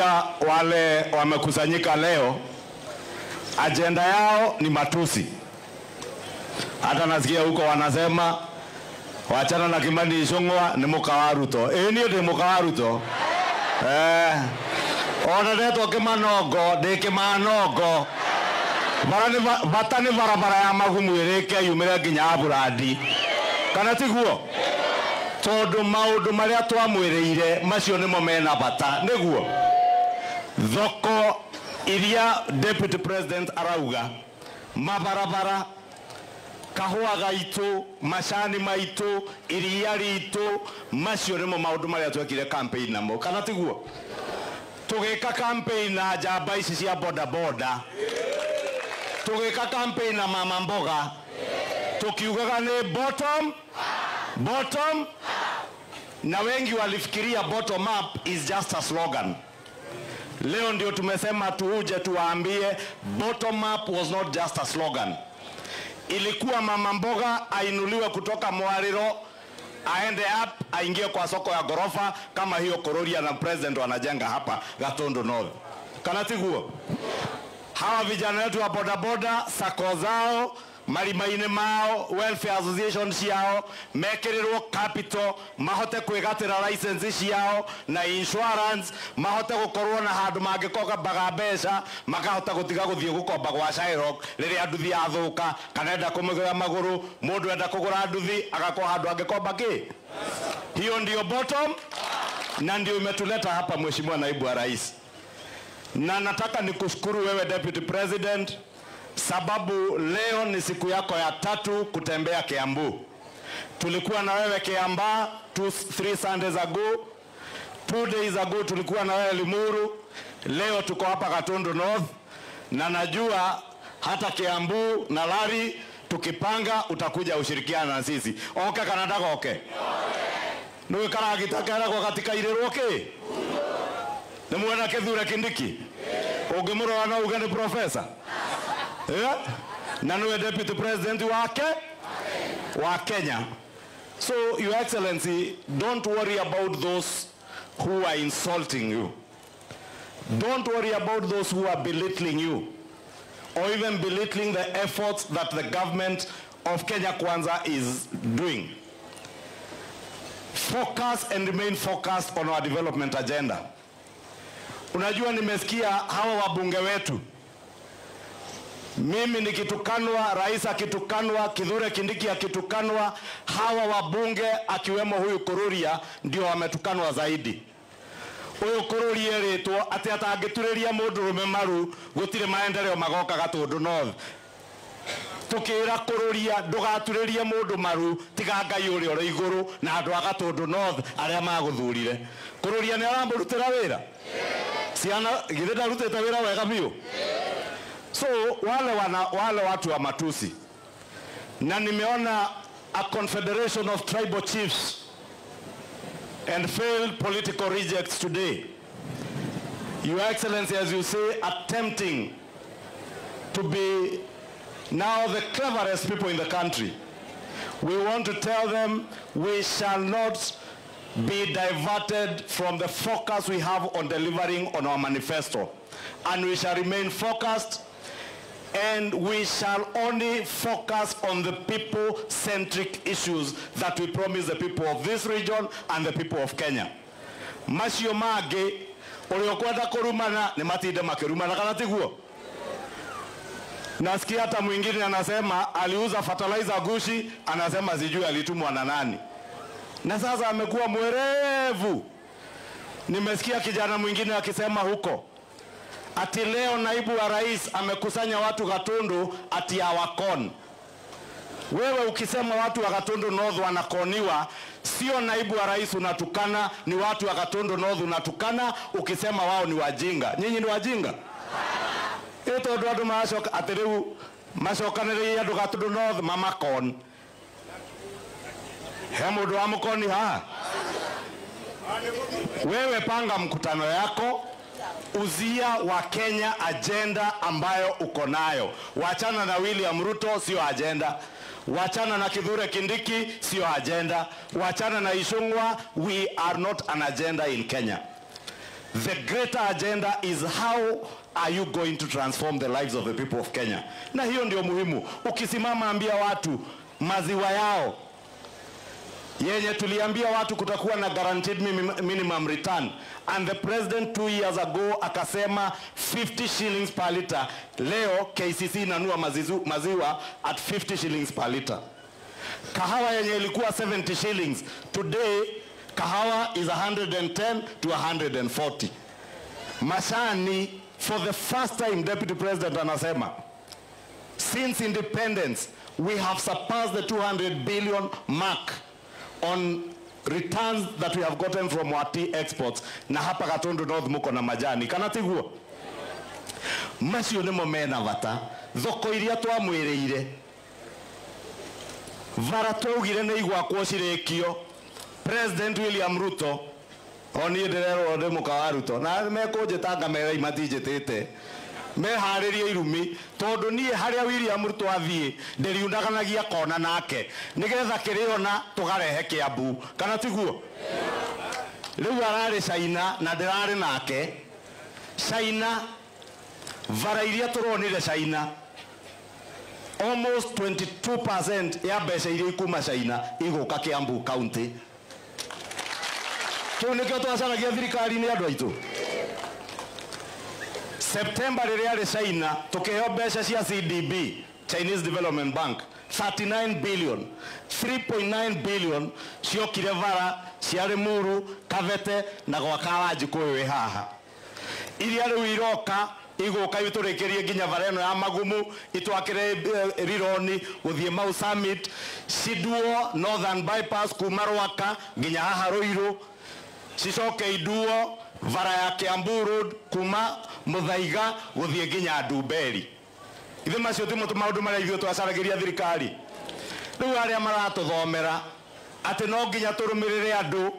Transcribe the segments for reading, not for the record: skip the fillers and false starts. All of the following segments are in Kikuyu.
Nimesikia wale wamekusanyika leo, ajenda yao ni matusi. Hata nasikia huko wanasema wachana na Kimani Ichung'wa ni muka wa Ruto. Ĩ niĩ ndĩ muka wa Ruto. Ona ndetwo Kĩmanongo, ndĩ Kĩmanongo. Bata nĩ barabara ya magumu ĩrĩke yumĩre nginya Aburandi. Kana tiguo? Tondũ maũndũ marĩa twamwĩrĩire macio nĩmo mena bata, nĩguo? Thoko iria Deputy President arauga, mabarabara, kahũa gaitũ, macani maitũ, iria ritũ, macio nĩmo maũndũ marĩa twekire campaign namo, kana tiguo? Tũgĩka campaign na njamba ici cia boda boda, tũgĩka campaign na mama mboga, tukiugaga nĩ bottom bottom, na wengi walifikiria bottom up is just a slogan. Leo ndio tumesema tuuje tuwaambie bottom up was not just a slogan. Ilikuwa mama mboga ainuliwe kutoka Mwariro aende up aingie kwa soko ya gorofa kama hiyo Kororia na president wanajenga hapa Gatundu North. Kana tiguo? Hawa vijana wetu wa bodaboda sako zao, marimaine mao, welfare association ciao, mekirirwo capital, mahote kwigatira license ciao na insurance, mahote gukorwo na handu mangĩkombaga mbeca, makahota gutiga guthie gukomba gwa Shylock riria nduthi yathuka kana enda kumigura maguru, mundu enda kugura nduthi agakorwo handu angĩkomba ki. Hiyo ndio bottom na ndio imetuleta hapa, Mheshimiwa Naibu wa Rais. Na nataka nikushukuru wewe Deputy President, sababu leo ni siku yako ya tatu kutembea Kiambu. Tulikuwa na wewe Kiambaa 2-3 Sundays ago, 2 days ago tulikuwa na wewe Limuru, leo tuko hapa Gatundu North, na najua hata Kiambu na Lari tukipanga utakuja ushirikiana na sisi. Oke kana ndagoke? Nĩwe karagita keragwo gatikairĩrwo kĩ? Nĩ mwena Kithure Kindiki? Ũngĩmũrora no uge nĩ professor. Yeah? Na niwe Deputy President wake wa Kenya. So Your Excellency, don't worry about those who are insulting you. Don't worry about those who are belittling you or even belittling the efforts that the government of Kenya Kwanza is doing. Focus and remain focused on our development agenda. Unajua nimesikia hawa wabunge wetu, mimi nikitukanwa, rais akitukanwa, Kithure Kindiki akitukanwa, hawa wabunge akiwemo huyu Kururia ndio wametukanwa zaidi. Huyu Kururia eritwo ati atangĩturĩria mũndũrũme maru gũtirĩ maendeleo magoka Gatundu North. Tukĩra Kururia ndũgaturĩrie mũndũ maru tiga Ngai ũrĩa ũrĩ igũrũ na andũ a Gatundu North arĩa magũthurire. Kururia nĩ aramũrutĩra wĩra? Ciana githĩ ndarutĩte wĩra wega biũ? So wale watu wa matusi, na nimeona a confederation of tribal chiefs and failed political rejects today. Your Excellency, as you say, attempting to be now the cleverest people in the country. We want to tell them we shall not be diverted from the focus we have on delivering on our manifesto. And we shall remain focused, and we shall only focus on the people-centric issues that we promise the people of this region and the people of Kenya. Macio mangĩ, ũrĩa ũkwenda kũrumana nĩ matinde makĩrumana, kana tiguo? Nasikia hata mwingine anasema aliuza fertilizer gushi, anasema sijui alitumwa na nani. Na sasa amekuwa mwerevu. Nimesikia kijana mwingine akisema huko ati leo naibu wa rais amekusanya watu Gatundu ati hawakon. Wewe ukisema watu wa Gatundu North wanakoniwa, sio naibu wa rais unatukana, ni watu wa Gatundu North unatukana ukisema wao ni wajinga. Nyinyi ni wajinga? Ĩ tondũ andũ maracoka atĩ rĩu macokanĩrĩire andũ Gatundu North mamakon. He mũndũ wa mũkoni haha? Wewe panga mkutano yako, uzia wa Kenya agenda ambayo uko nayo. Wachana na William Ruto, sio agenda. Wachana na Kithure Kindiki, sio agenda. Wachana na Ichung'wa, we are not an agenda in Kenya. The greater agenda is how are you going to transform the lives of the people of Kenya. Na hiyo ndio muhimu. Ukisimama ambia watu maziwa yao yenye tuliambia watu kutakuwa na guaranteed minimum return, and the president 2 years ago akasema 50 shillings per liter. Leo KCC inanua maziwa at 50 shillings per liter. Kahawa yenye ilikuwa 70 shillings, today kahawa is 110 to 140. Mashani, for the first time Deputy President anasema since independence we have surpassed the 200 billion mark on returns that we have gotten from our tea exports. Na hapa Gatundu North muko na majani kana tiguo macio nimo mena bata. Thoko iria twamwiriire vara twaugire ni igwakwo cirikio. President William Ruto oni ndirerwo ndi muka wa Ruto na mekunjita ngamera imatinjitite meharirie irumi tondu nie haria William Ruto athie ndiriundaganagia kona nake nigetha kiriona tugarehe Kiambu kana tiguo. Riu arari China na ndirari nake China. Vara iria turonire China almost 22% ya mbeca iria ikuma China iguka Kiambu County. Kiu nikio twacaragia thirikari-inĩ andũ aitũ. September rĩrĩa arĩ China tukiheo mbeca cia CDB, Chinese Development Bank, 39 billion, 3.9 billion ciokire vara cia Limuru, Kabete na gwaka Wanjikũ ũyũ wĩ haha. Iria rĩu iroka igũka itũrĩkĩrie nginya vara ĩno ya Magumu, itwakĩre Rironi gũthiĩ Mau Summit, ciduo Northern Bypass kuma Rwaka nginya haha Ruiru, cicoke iduo vara ya Kiambu Road kuma Muthaiga guthie nginya Ndumberi. Ithe macio ti maundu maria ithuĩ twacaragĩria thirikari. Rĩu arĩa maratuthomera atĩ no nginya tũrũmĩrĩre andũ,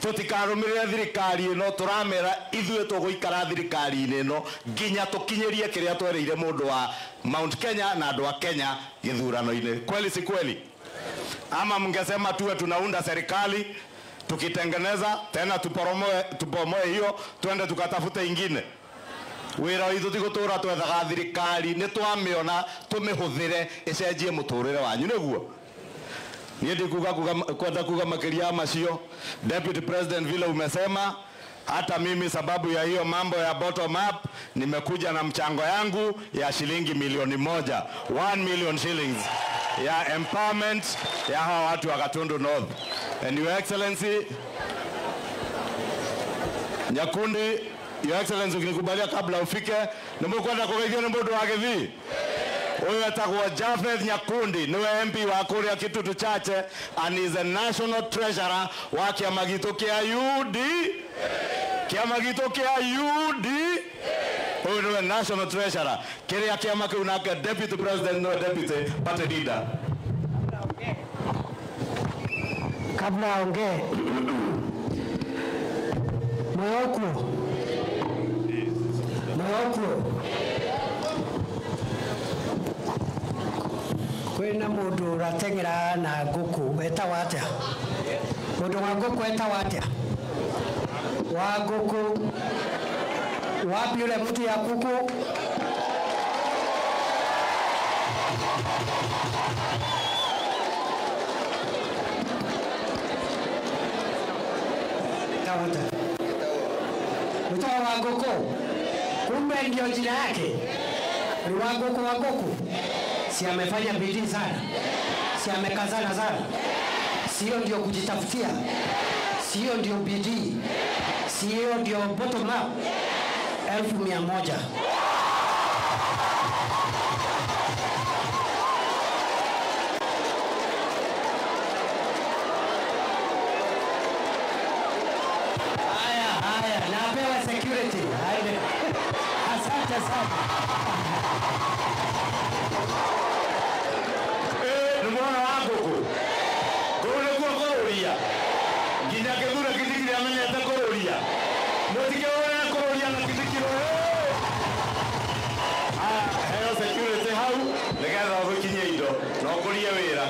tũtikarũmĩrĩre thirikari ĩno, tũramera ithuĩ tũgũikara thirikari-inĩ ĩno nginya tũkinyĩrie kĩrĩa twereire mũndũ wa Mount Kenya na andũ a Kenya gĩthurano-inĩ. Kweli si kweli? Ama mngesema tuwe tunaunda serikali tukitengeneza tena tupomoe hiyo tuende tukatafute ingine. Wira witũ ti gũtũra twethaga thirikari, nĩ twamĩona tũmĩhũthĩre ĩcenjie mũtũrĩre wanyu nĩguo. Niĩ ndikuga kwenda kuga makĩria macio. Deputy President vile umesema, hata mimi sababu ya hiyo mambo ya bottom up nimekuja na mchango yangu ya shilingi milioni 1, 1 million shillings ya empowerment ya hawa watu wa Gatundu North. And Your Excellency Nyakundi, Your Excellency ukinikubalia kabla ufike, nimukwenda kugeithio ni mundu wa Githii. Huyu etagwo Japheth Nyakundi, niwe MP wa kuria Kitutu Chache and is a national treasurer wa kiama gitu kia UD. Kiama gitu kia UD. Huyu niwe national treasurer. Kiria kiama kiu nake deputy president niwe deputy party leader. Kabla aongee, Moyoku, kwina mundu urateng'era na nguku etagwo atia? Mundu wa nguku etagwo atia? Wa nguku wapi yule mtu ya kuku? Mtoto wa nguku, kumbe ndio jina yake ni wa nguku. Wa nguku si amefanya bidii sana, si amekazana sana, sio ndio kujitafutia, sio ndio bidii, sio ndio bottom up. 100,000. Haya, napewa security. Asante sana. Ni mwana wa nguku. Kũu nĩkuo kũrũria. Nginya gĩthure Kindiki amenyete kũrũria. Mũtikĩũrĩre kũrũria na Kindiki. Heo security hau nĩgetha ũgĩkinyie indo na ũkũrie wĩra.